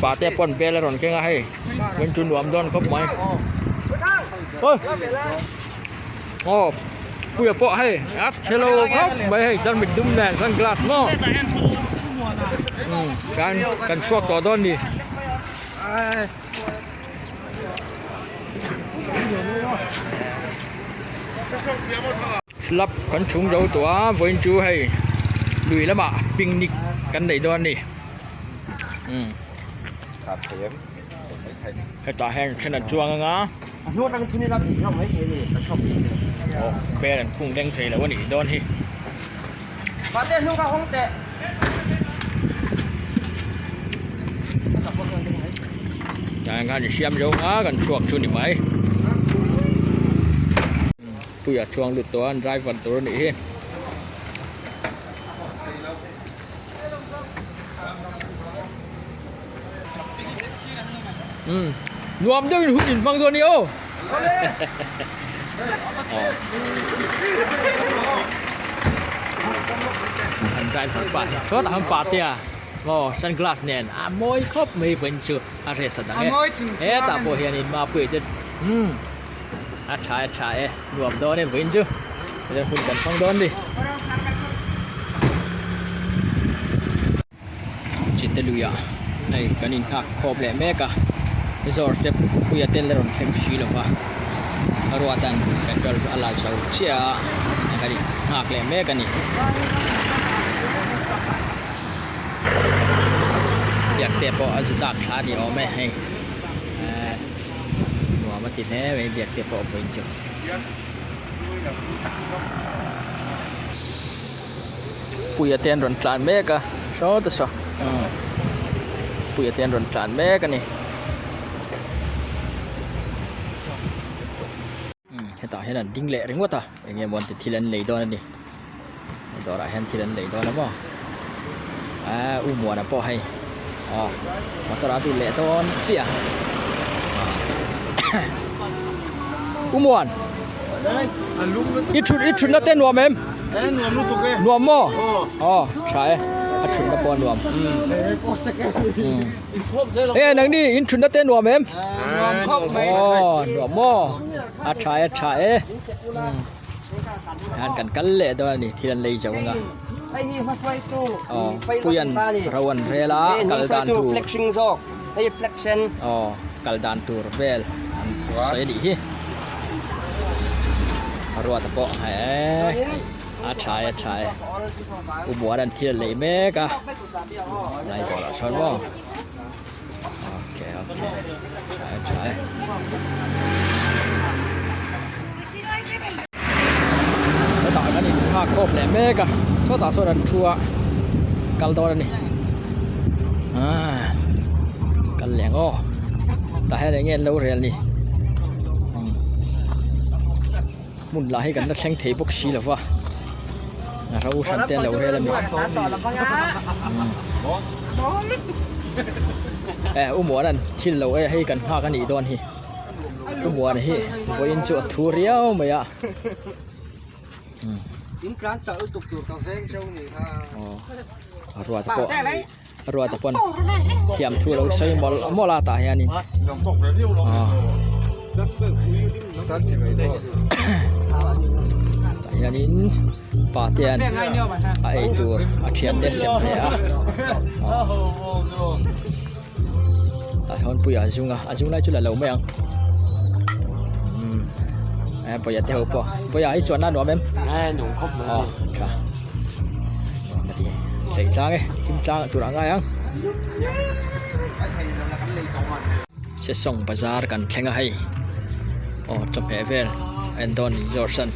Pate pawn bel a rawn keng a hei min chu nuam dawn khawp mai oi aw puia pawh hei a chhelo khawp mai hei chuan mit dum nen chuan glass maw kan kan chhuak tawh dawn ni. Slab kan chhung zo tawh a vawiin chu hei lui lamah picnic kan nei dawn a ni umm hetah hian then an chuang ang a aw bel an khung leng thei lo a nih dawn hi. Tah hian khan siam zo ang a kan chhuak chu ni mai. Puia chuang lut tawh a an driver tur a nih hi. Umm nuam deuhin hun in hmang dawn a ni aw. An driver pa hi sawtah an party a aw sunglass nen a mawi khawp mai vawiin chu a rest a dang e hetah pawh hianin mapuia te umm a tha e tha e nuam dawn e vawiin chu tichuan hun kan hmang dawn a ni. Chite luiah hei kan inghak khawp leh mek a zawr te puia te la rawn thleng si lo va ruatan petrol chu a la zo chiah a kan inghak leh mek a ni biak te pawh a zu dak thla a ni awm e hei ehh nuam a ti hle mai biak te pawh vawiin chu. Puia te an rawn tlan mek a saw te saw umm puia te an rawn tlan mek a ni umm hetah hian an ding leh ringawt a eng nge maw an ti thil an lei dawn a ni dawrah hian thil an lei dawn a maw aaa u muana pawh hei aw motor a lut leh dawn chiah a u muan i thut i thutna te nuam em. Nuam maw? Aw tha e a thutna pawh a nuam. Hei nangni in thutna te nuam em? Aw nuam maw? A tha e tha e. Hian kan kal leh dawn a ni thil an lei zo ang a. Aw puian ro an rel a kal dan tur. Aw kal dan tur vel an sawi a nih hi. A ruata pawh eee a tha e a tha e u muan an thil a lei mek a lai dawrah sawn maw okay okay tha e tha e. Hetah kan in nghak khawp leh mek a sawtah sawn an thu a kal dawn a ni aaa kal leh ang aw tah hian eng nge an lo rel ni hmun lah hi kan la thleng thei bawk si lo va a ro hran te an lo rel a ni eh u muana'n thil lo ei a hei kan nghak a nih dawn hi. Pu Muana hi vawiin chu a thu riau mai a aw ruata pawh ruata pawn thiam thu a lo sawi mawlh mawlh a tah hianin aw tah hianin pa te hian a eitur a thiante a sem ve a aw. Tah hian puia a zung a a zung lai chu la lo mai ang umm eh pawia te ho pawh pawia hi chuan a nuam em eh nuam khawp mai aw tha nuam a ti hlei tlang e thim tlang tur a ngai ang sesawng bazar kan thleng a hei aw chawhmeh vel a en dawn ni zawr san.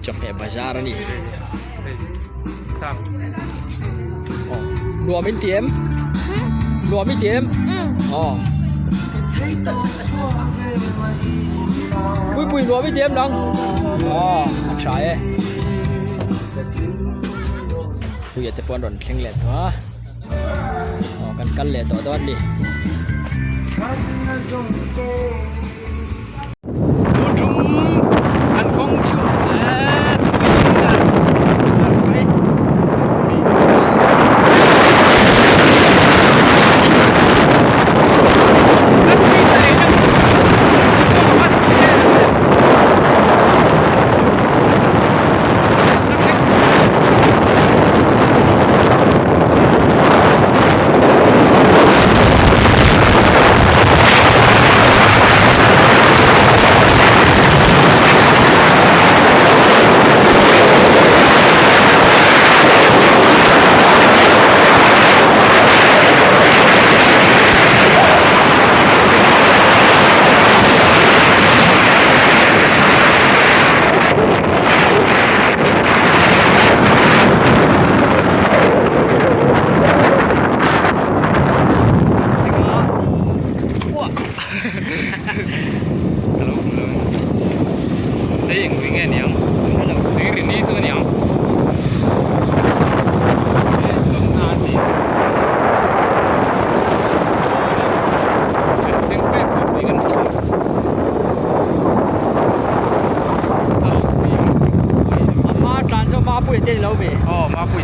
Chawhmeh bazar a ni nuam in ti em nuam i ti em aw puipui nuam i ti em nang aw a tha e puia te pawh an rawn thleng leh tawh a. Aw kan kal leh tawh dawn a ni. Tun tum kan kawng chu eee.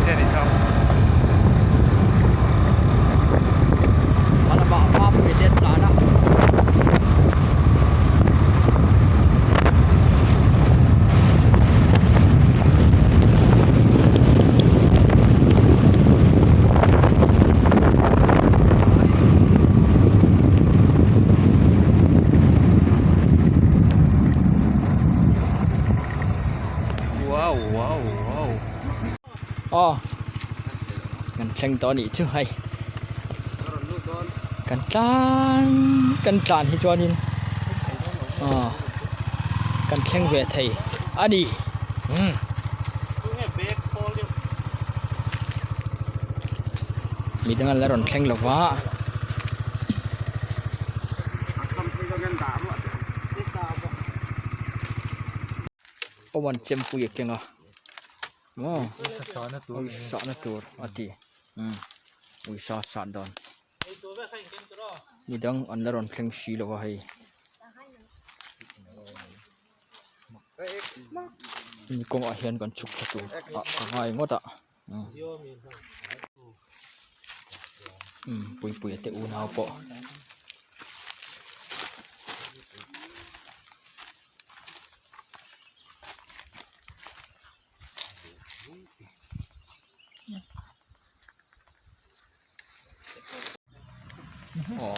A lamah Mapuii te an tlan a. Wow wow wow. Aw kan thleng tawh anih chu hei kan tlan kan tlan hi chuanin aw kan thleng ve thei a ni umm. Midang an la rawn thleng lo va. Awm an chempui a keng a maw uisahna tur a ti umm uisa sah dawn midang an la rawn thleng si lo va hei. Hemi kawngah hian kan chhuk thla tur ah ka ngai ngawt a umm puipuia te unau pawh. Aw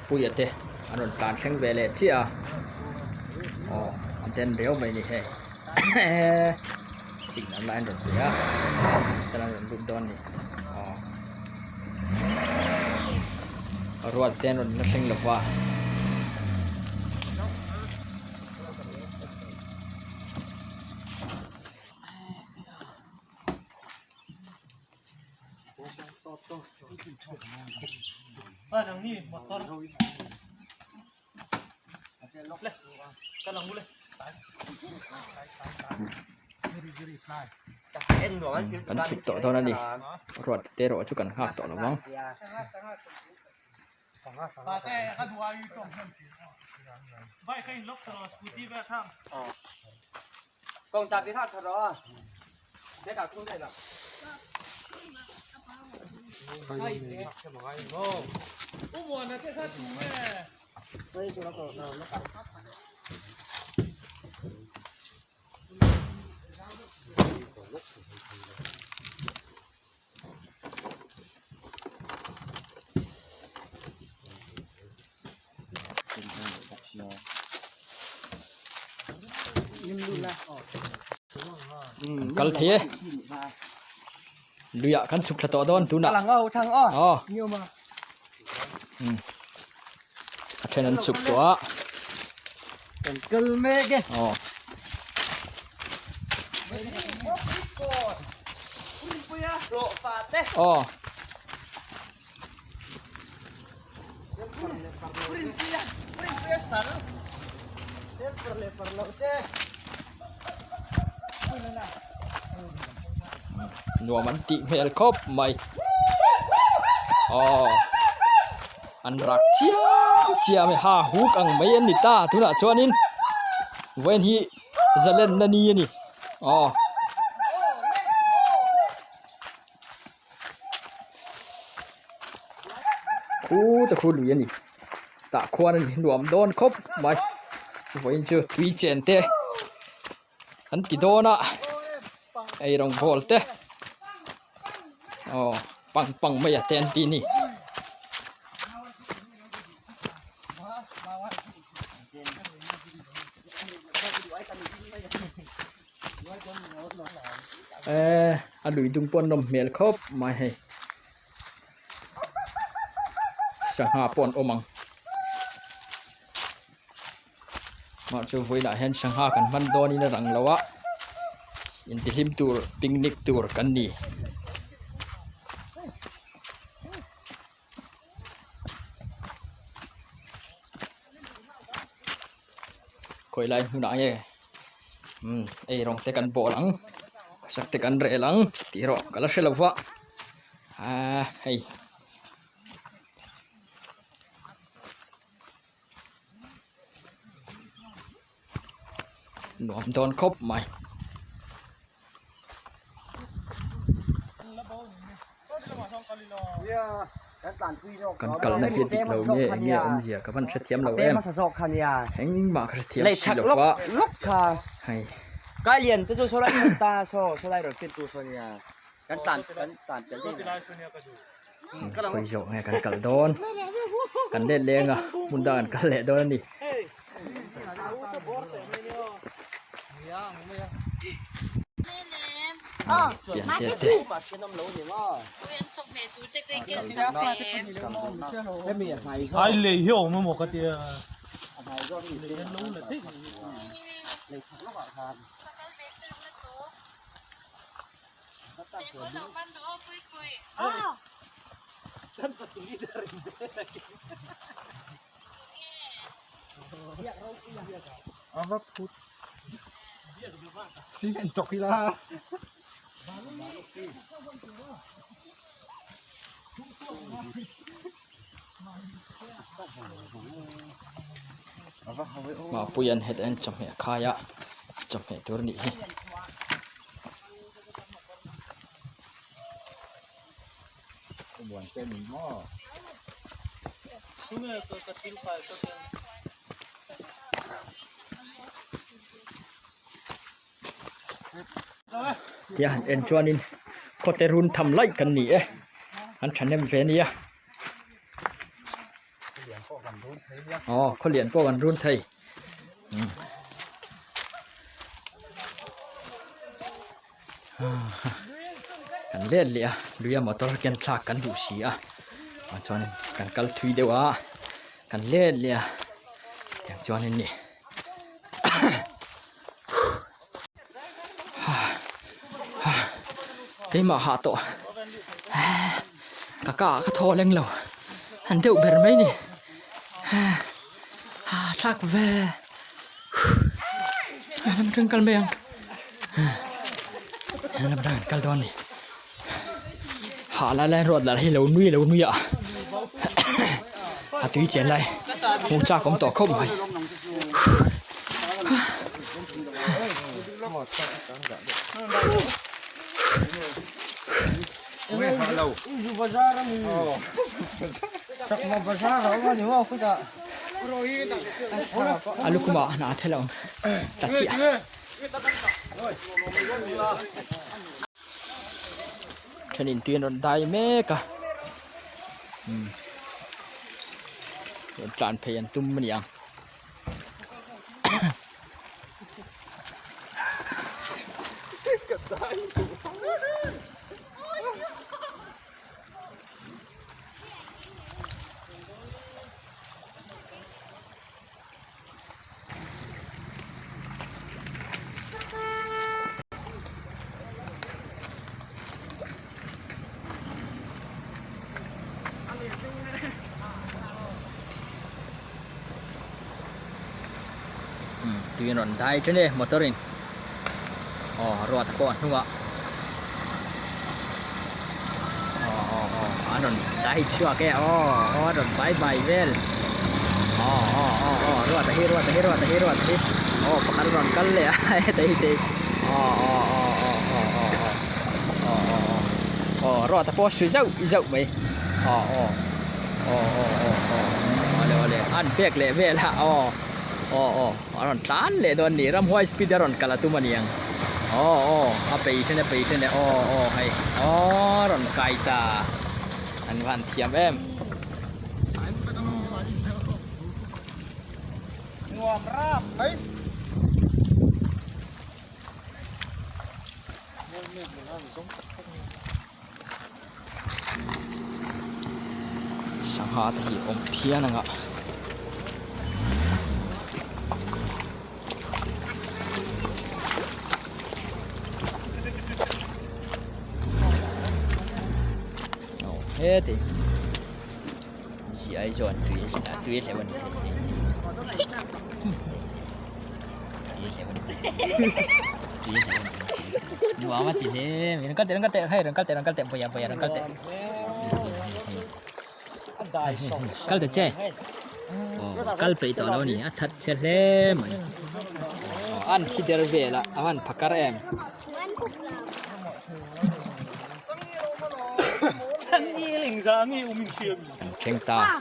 puia te an rawn tlan thleng ve leh chiah a aw an den riau mai a ni hei signal lai an rawn pe a chuan an rawn lut dawn a ni aw ruat te an rawn la thleng lo va. Kan chhuk tawh dawn a ni ruat te erawh chu kan nghak tawh lo vang. Kan kal thei e luiah kan chhuk thla tawh dawn tunah aw a then an chhuk tawh a aw. Aw. Nuam an tih hmel khawp mai aw an rak chiam chiam e ha huk ang mai an ni ta tunah chuanin vawiin hi zalenna ni a ni aw. Khu te khu lui a ni tah khuan a nuam dawn khawp mai vawiin chu tui chen te an ti dawn a ei rawng bawl te aw pang pang mai a te an ti a ni. Eee a lui dung pawh a nawm hmel khawp mai hei sangha pawh an awm ang mah chu vawiinah hian sangha kan hman dawnin a lang lo a intihlim tur picnic tur kan ni. Khawi lai hmunah nge umm ei rawng te kan bawl ang khawsak te kan rel ang tih erawh ka la hre lo va aaa hei. Nuam dawn khawp mai. Kan kalna hi dik lo nge eng nge awmzia ka van hrethiam lo em engmah ka hrethiam si lo va hei. Khawi zawh nge kan kal dawn kan let leng a hmun dang an kal leh dawn a ni. Pian te te. Mapuia'n heta hian chawhmeh a khai a chawhmeh tur a nih hi. Tia han en chuanin khawte run tham laih kan ni e an thahnem ve ania aw khawlian pawh kan run thei. Kan let leh a luia motor ken thlak kan duh si a ah chuanin kan kal thui deuh a kan let leh a tiang chuanin ni keimah hah tawh ka ka ah ka thaw leng lo an deuh ber mai ni thlak ve. Lam atang kal mai ang lam atang kal dawn ni hah lai lai ruat lah hi lo nui lo nui a a tui chen lai hmuh chak awm tawh khawp mai. A lukhumah hna a thel a awm tla chiah. Thenin tui an rawn dai mek a rawn tlan phei an tum a ni ang. Tui an rawn dai ṭan e motor in aw ruat pawh a hnungah aw aw aw an rawn dai chhuak e aw aw an rawn bai bai vel aw aw aw aw ruat a hi ruat a hi ruat a hi ruat a hi aw pakhat a rawn kal leh a heta hi te aw aw aw aw aw aw aw aw aw aw ruat a pawh a su zauh zauh mai aw aw aw aw aw aw awle awle an pek leh vel a aw aw aw a rawn tlan leh dawn a ni ramhuai speed a rawn kal a tum a ni ang aw aw a pei then a pei then e aw aw hei aw a rawn kai ta an van thiam em. Sangha te hi awm phian ang a. Aw heti chi ai chuan tui a tui hleuh a ni tui hleuh a ni tui hleuh a ni nuam a ti hle mai rawn kal teh rawn kal teh hei rawn kal teh rawn kal teh vawiah vawiah rawn kal teh kal ta che aw kal peih tawh lo a ni a that chhe hle mai aw an thi der vel a a van phakar em. Kan thleng ta.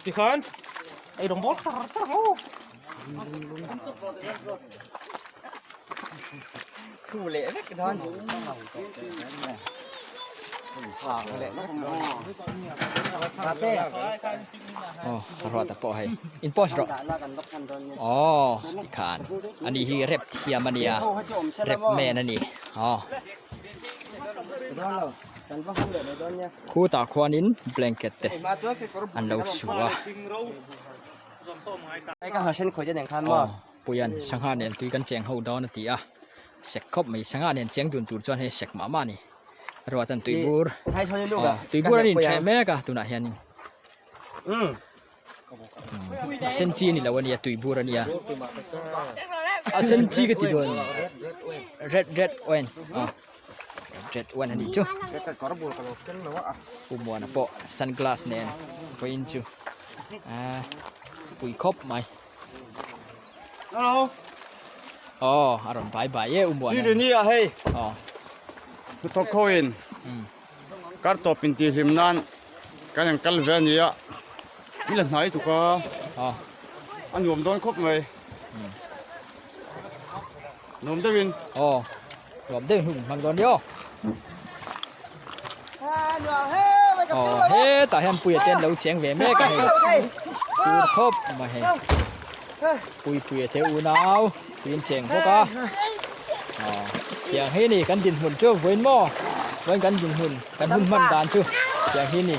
Tikhan ei rawng bawl thar thar ang u. Thu leh vek dawn. Oh, ruah ta pawh hei. In post rawh. Oh, tikhan. Ani hi rep thiam ania. Rep man ani. Oh. Khutah khuanin blanket te an lo su a. Aw puian sangha nen tui kan cheng ho dawn a ti a sek khawp mai sangha nen cheng dun tur chuan hei sek mah mah a ni ruat an tuibur aw tuibur an intheh mek a tunah hianin A sen chi a ni lo a nia tuibur a nia a sen chi ka ti dawn red red oen ah red oen a nih chu pumuana pawh sunglass nen vawiin chu ah pui khawp mai aw a rawn bai bai e umuana aw Kar tawp intihhlim nan kan han kal ve a ni a, i la hnai tuk a, a nuam dawn khawp mai, nuam deuhin. Aw, nuam deuhin hun hmang dawn nia aw. Aw, hetah hian Puia te an lo cheng ve mek a hei, tur khawp mai hei, Puipuia te unau tuin cheng bawk a. Aw tiang hi ni kan dinhmun chu vawiin maw vawiin kan dinhmun kan hun hman dan chu tiang hi ni.